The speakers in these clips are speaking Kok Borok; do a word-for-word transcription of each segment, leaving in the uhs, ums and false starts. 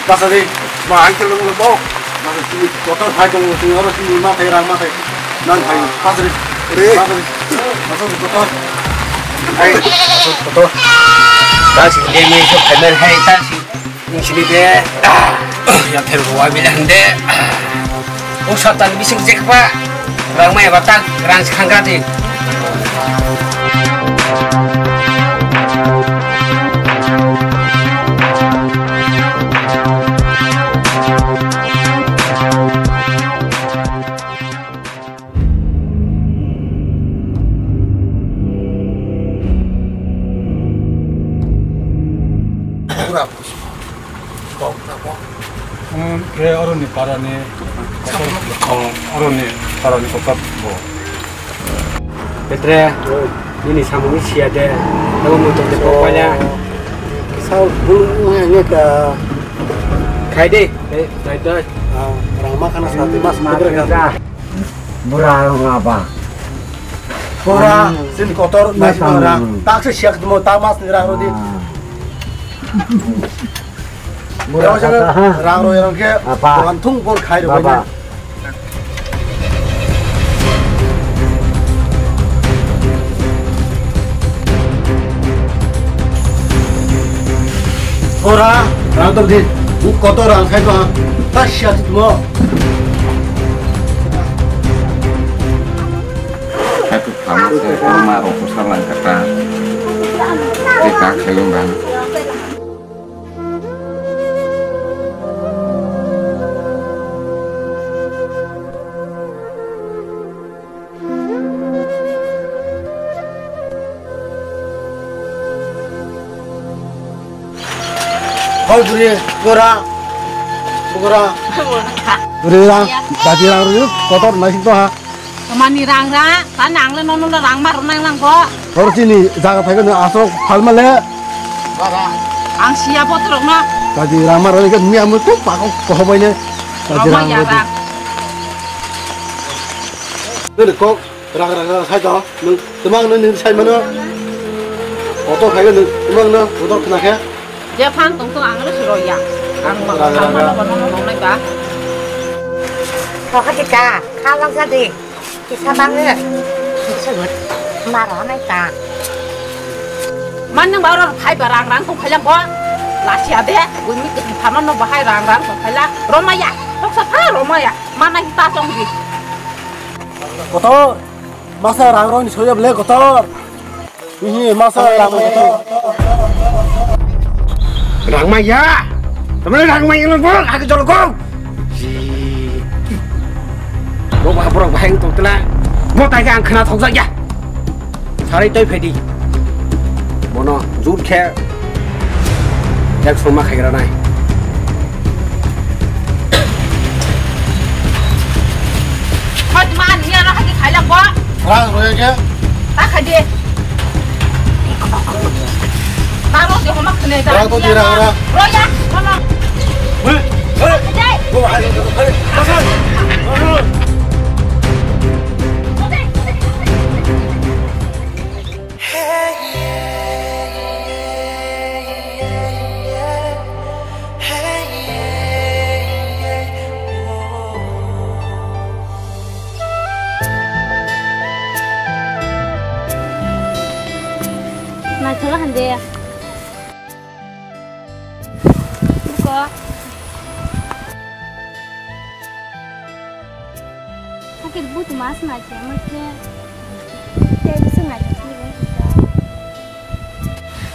Basa di, ma ang kelong lo bo. Basa di, kotor hai tong sini oro sini ma thai rang ma thai. Nang thai, basa di. Basa di, basa di kotor. Hai, basa di kotor. Basa di, ini so kamera hai, basa di. Sini de, ah, ya, pher bo wa bilang de. O satan bising jekpa, rang mai batang, rang khangga de. Pura kok na kok. Hmm, ke oroni parani. Oh, oroni parani kokap bo. Petre, nini samungni siya de. Tamo muntong de pokpanya. Sao bulu nge ka. Khai de. Eh, khai de. Ah, rang ma khana sa, mas ma khana. Bura rong apa? Bura, hmm, sin kotor, mas nasi ma rang. Rang. Tak se siak demo, tak mas ni rang rodi. Ah. Bura kata, ha? Rang roi rang ke, apa? Dogan thung bor khai roi. Baba. Bura, rang tor di. Bu kotor rang khai to, ha? Tak siak demo. Happy Pharmacy, ma rok kusar lang kata. Tei kak sayung bang. Hoi buri, bura, bura. Buri rang, dadi rang rui, kotor naising to ha. Mani rang ra, tani ang le nono le rang ma rw nang lang bo. Hor chini jaga thaigo no asok phalma le. Ang siya botrok no. Tadi rang ma rw ke mi amu tu pakok kohobai le. Tadi rang ma ya rang. Nini kok rang rang rang sai to. Nung temang nung nini sai mano. Oto phaigo nung temang no motor khna khe. Je phang tong tong ang le siro ya. Ang ma, ang ma, ma, ma, ma, ma, nai ba. Kok ka kita, khalang sa di. Kisa bang le. Sebut. Maro nai ta. Man nung ba ro phai ba rang rang tong phai lang bo. Lasia de. Gun mi kisi phano no bahai rang rang tong phai la. Romaya. Kok sa pha romaya. Mana kita tong di. Kotor. Masa rang rong ni soya bele kotor. Hihi, masa rang rong kotor. Rang maya. Tamani rang maya lo bol, aku jolo go. Ji. Bo ba borok bahai tong tela. Bo tai ang khna thok ja. Sarai toi phedi. Bono jut khe. Yak soma khai gra nai. Hot man, ni ara hagi khai lang bo. Rang roya khe. Ta khai di. Ta ro de homa khne ta. Rang to di rang ra. Roya, homa. Hei, hei. Khai di. Bo hai, hai. Pasal. Pasal. Naithola hande. Buko. Hakhe butu mas nai khe, mui khe. Tei bwswk nai khe sini bo sijak.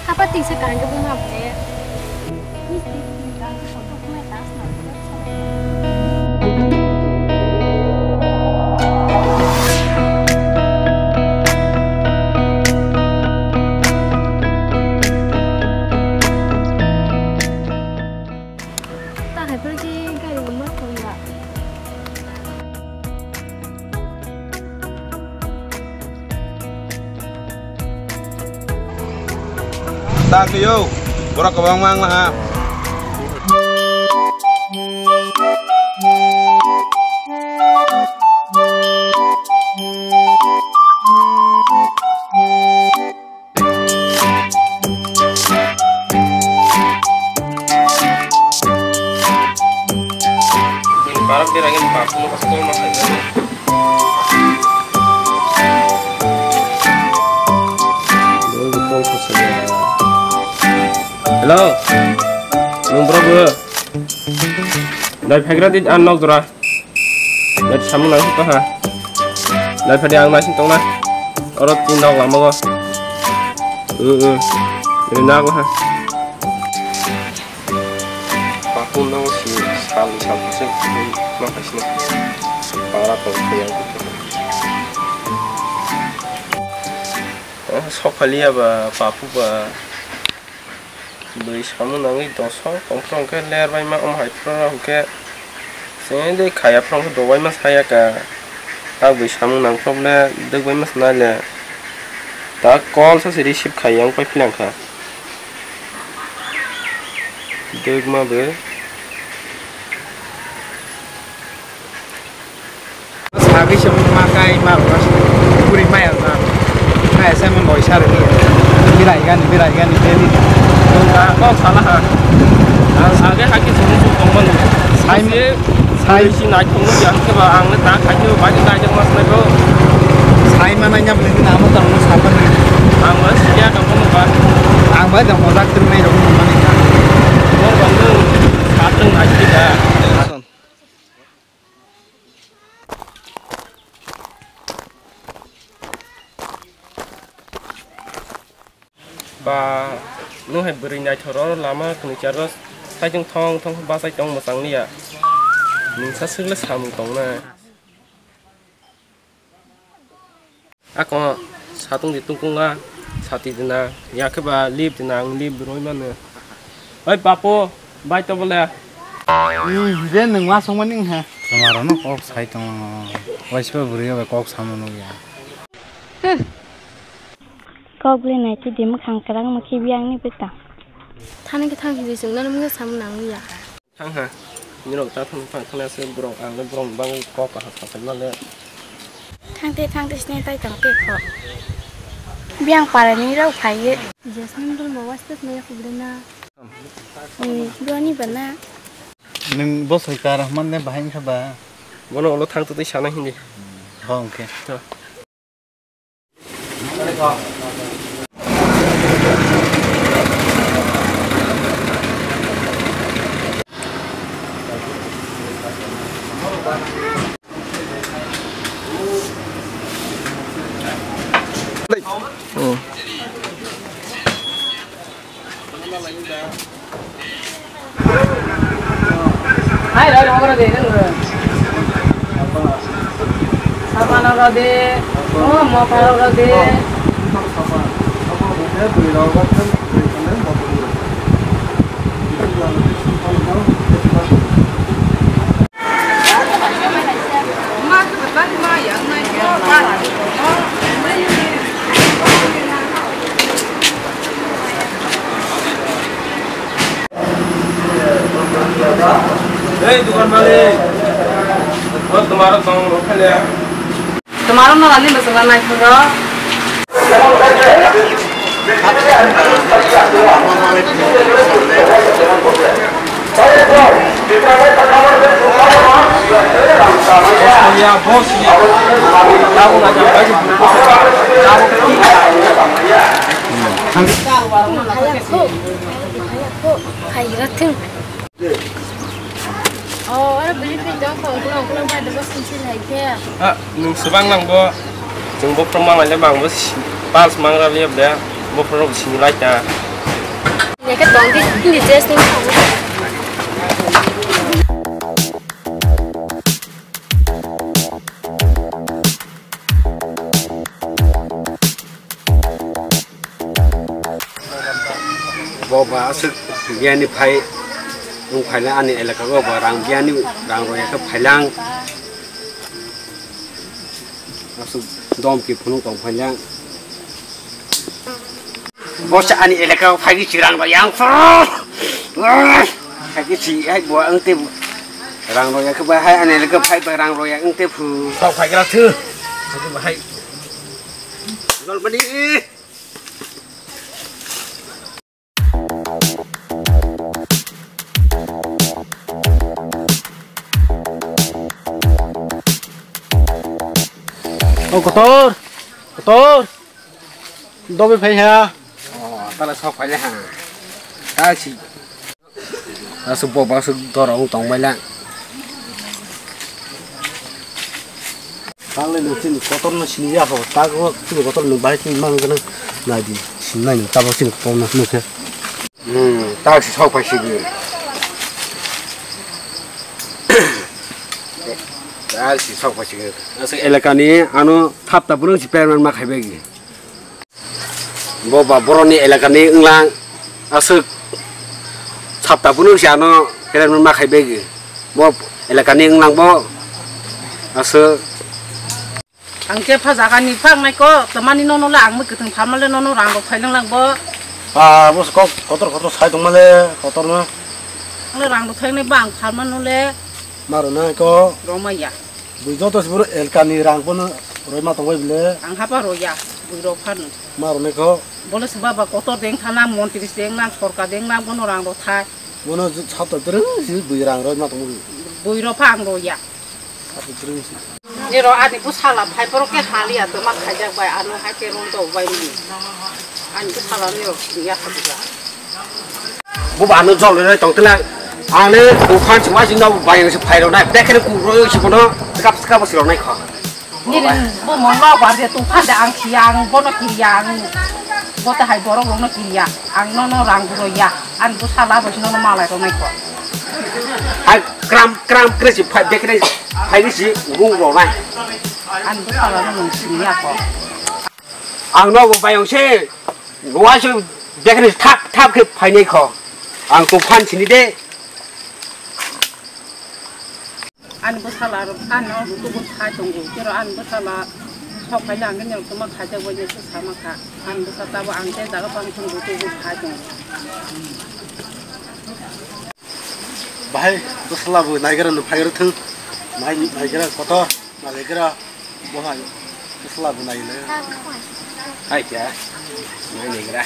Hapa tisa kaham khe buma bole. Misti kaham khe kotor khwnai ta swnam. Tak yo, borok kwbangma wng laha. Borok berangin bapung kosok ma khaijak. Hello. Nwng borok bo? Dai phagra di an nok jora. Dai samung nang to ha. Dai phadi ang naising tongna. Oro tin nok lama go. Uh, uh. Ini nago ha. Patung no si sal sal se ma kaisna. Para tong khaya. Oh, sok phaliya ba, papu ba. Bwi samung nangwi dosok tongphuru hwnkhe ler bai ma, omo hai phuru hwnkhe chengdei khaya phuru hwnkhe dobai ma saya ka. Tak bwi samung nangphuru le dwk bai ma swnai le. Tak call sa se receive khai yang pai philang kha. Dwk ma bw. Sagwi se ma kai ma rwna se puri maya rwna. Kaya se mon boisa rwni. Birai gani, birai gani, tei ni. Nwng ta kok sala ha. Ang sagwi haki song song tongmani. Sai, sai. Si nai thongno yang khe ba ang le ta khai khe ba bai dai jak mas nai bo. Sai ma nai nyam le na mo tong mo sa pa ni. Ang ma si ya ka mo ba. Ang ba da mo dak tru nai rok mo mani ka. Mo ba nwng sa tong nai si da. Ba, nwng hai bwrwi naithok oro lama kwnwi charo saichung thong thong bachai tong mwchang liya. Nwng sa swk le samung tong na. Ako satung di tungkung a sati dina, ya khe ba lip dina, ang lip roi mano. Oi papo, bai to bole. Ni hide nwng ma songmani wngkha. Tomaro no kok sai tong. Waisba bwrwi bai kok samo nukya. Kok le nai ti di mwkhang kwrang mukhi biyang ni bita. Thani khe thang hidi chwng nani mungsa samung nang ya. Thang ha. Nirok ta thang thang thang se borok ang le borok bang kok kaham kaham ma le. Thang te thang te sini tai tang te kho. Biyang para ni rok phai ye. Jasmine dul mo was tes me khubde na. Ni doni bana. Nwng bo soi ka Rahman ne bahai kha ba. Bono ulo thang to tei sana hindi. Ho, oke. To. Hai, rw, rw, rw, de, rw, rw. Sapa no rw de, oh, mokha rw, rw de. Ei, dukan malik. Bo tomaro tong rok khale. Tomaro no ani bosong nai phuro. Ya, boss. Hai, rating. Oh, oro bini pin dong, kong kulo, kulo bai debo sinsi lai khe. Ah, nwng swbang nang bo. Chwng bo from mang lai le bang bo si-, pals mang ra le ble. Bo from sini lai ta. Ye ke tong di, di jes ni. Bo ba aswk biyani phai wng phaina ani elaka o ba rang biyani rang rwya khe phailang aswk dom ki phunuk tong phailang. Bosa ani elaka o phaikhe si rang rw yang phu. Phaikhe si hai bo ang te phu. Rang rw ya khe ba hai ani elaka phai ba rang rw ya ang te phu. Sok phaigra thu. Hai ba hai. Jol mani. O kotor, kotor. Dobe phai ha. O, tala sok phai ha. Ta si. Asuk bo, asuk doro wng tong bai lang. Tang le nung chini kotor no sini ya ho. Ta ko chini kotor nung bai chini mang gana. Nai di. Sini nai nung ta bo chini kotor no nung khe. Hmm, ta si sok phai si. Ta si sok phai si. Asuk elaka ni ano thap ta burung si perman ma khai bai gi. Bo ba boroni elakani wnglang aswk sapta phunuk si ano kerem ma khai begi. Bo elakani wnglang bo aswk. Ang khe pha jaga ni phang nai ko, tamani nono le ang mui kwthwng pharma le nono rang rok thai lang bo. Ah, bo kok kotor kotor sai tong male, kotor no. Ang le rang rok thai nai ba ang pharma no le. Maro nai ko. Roma ya. Bui joto se boro elkani rang bono roi ma tongbai bile. Ang hapa roya, bui rok phano. Ma rok nai kho. Bole se baba kotor deng thana, montri se deng nang, sorkar deng nang, bono rang rok thai. Bono sato dreng si bui rang roi ma tongbai. Bui rok pha ang roya. Sato dreng si. Ni ro ani bu sala phai poro ke hali ya to ma khaijak bai ano hai ke rong do bai mani. Ani bu sala ni ro ya khabuga. Bo ba ano jol roi tong tela. Ang le tufan si wajing no bayang si phai rok nai. Bekhe ku roi si bono skap skap si rok nai kho. Nini bo mong rok bar je tufan de ang khiya ang bono kiriya ang. Bo ta hai borok rok no kiriya. Ang no no rang buro ya. Ang bo sala bo no no malai rok nai kho. Hai kram kram kre si phai bekhe phai ni si rung rok nai. Ang bo sala no nung sini ya kho. Ang no bo bayang se. Bo wajing bekhe thap thap khe phai nai kho. Ang tufan sini de. Ani bwsala rok ano tubu thai tongo, kero ani bwsala sok phai le ang khe tongma khaijak bai se sama kha. Ani bwsa tabo ang tei jaga pang tongo tubu thai tongo. Bahai bwsala bo naigra no phaigra thung. Bahai naigra kotor, naigra bo hai bwsala bo nai le. Hai kya? Nai naigra.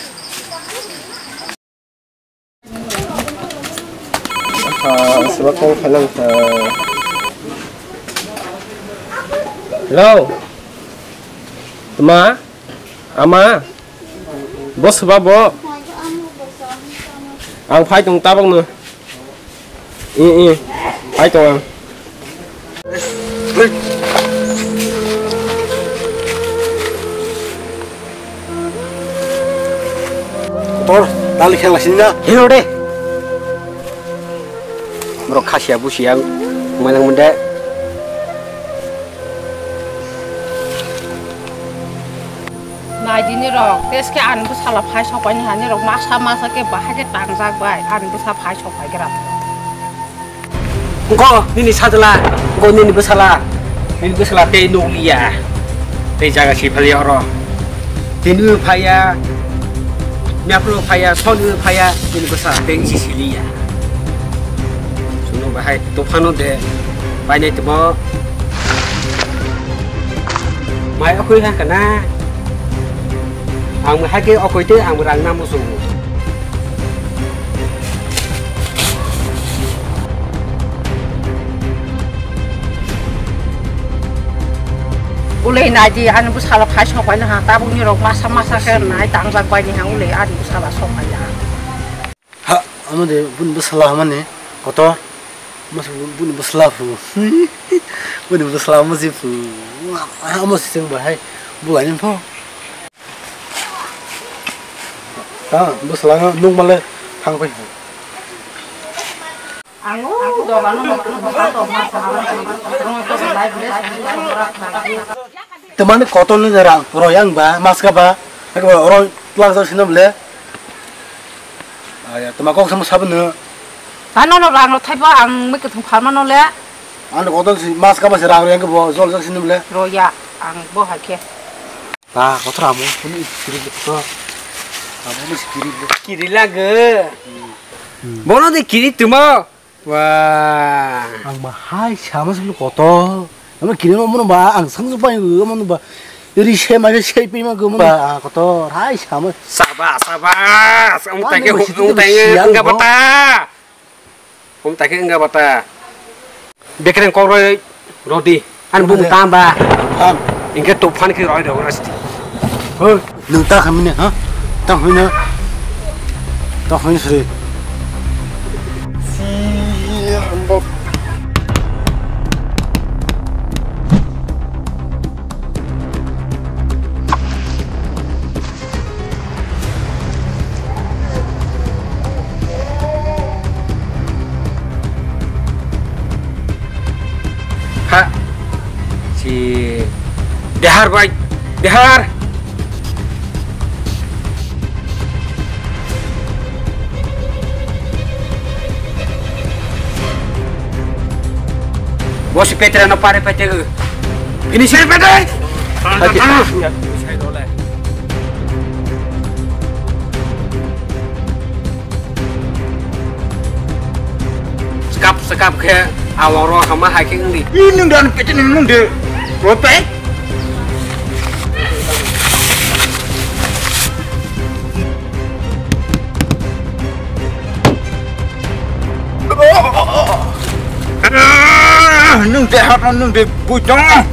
Ah, sebab kau khalang kha. Hello. Tma? Ama? Bo seba bo? Ang phai tong tabang no. I, i. Phai tong ang. Kotor, tali khela sini na. Hero de. Borok khasia busia mailang mande. Nai dini rok, tes khe ani bwsala phai sopai ni hani rok masa masa khe bahai khe tangjak bai ani bwsa phai sopai gra. Engko nini sajla, engko nini bwsala, nini bwsala tei nukliya, tei jaga siphalia oro. Tini phaiya, miyaphuru phaiya, soni phaiya, nini bwsala tei isi siliya. Suno bahai tufano de, painai temo. Mai okhui ha kana, ang hai ke okhui te ang rang namo sungo. Ulei nai di, ani bwsala phai sok bai na ha, tabuk ni rok masa masa khe nai tangjak bai ni ha, ulei ani bwsala sok bai na ha. Ha, amo de bun bwsala hamani kotor, mas bun bwsala phu, bun bwsala masi phu, amo siseng bai hai, bulai ni pho. Ta bwsala nung male thang phai. Temani kotor ni rang roi ang ba maska ba oro twlak jak sino bole. Aya tema kok samo sabun no. Ano no rang no thaiba ang mui kwthwng pharma no le. Ano kotor si maska ba se rang roi ang bo jol jak sino bole. Roya ang bo hai khe. Ta kotor amo, buni istri kotor. Kiri laga. Bono de kiri tuma. Wah. Ang ba hai sama sulu kotor. Ama kiri mo mono ba ang sang supai mo mono ba. Ri se ma se pi ma go mono ba kotor. Hai sama. Saba, saba. Ang tai ke ang tai ke ang bata. Hum ta khe wngkha bata. Bekreng kok roi rodi. Ani bumung tamba. Ham. Hingke tophan khe roi rok rasti. Hoi, nwng ta khamine, ha? Ta hoina. Ta hoina sri. Si, hambok. Ha. Si Bihar bai. Bihar. Bosi petra no pare pete. Ini sini pete. Sekap sekap ke awang ro hama hai ke ngdi. Ini dan pete nung de. Rope. Nwng de hapno nwng de bujong.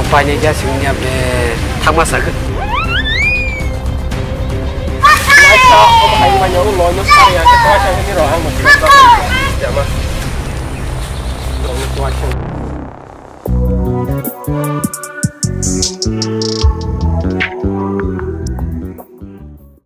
Paine ja singnya be thangma sakhe.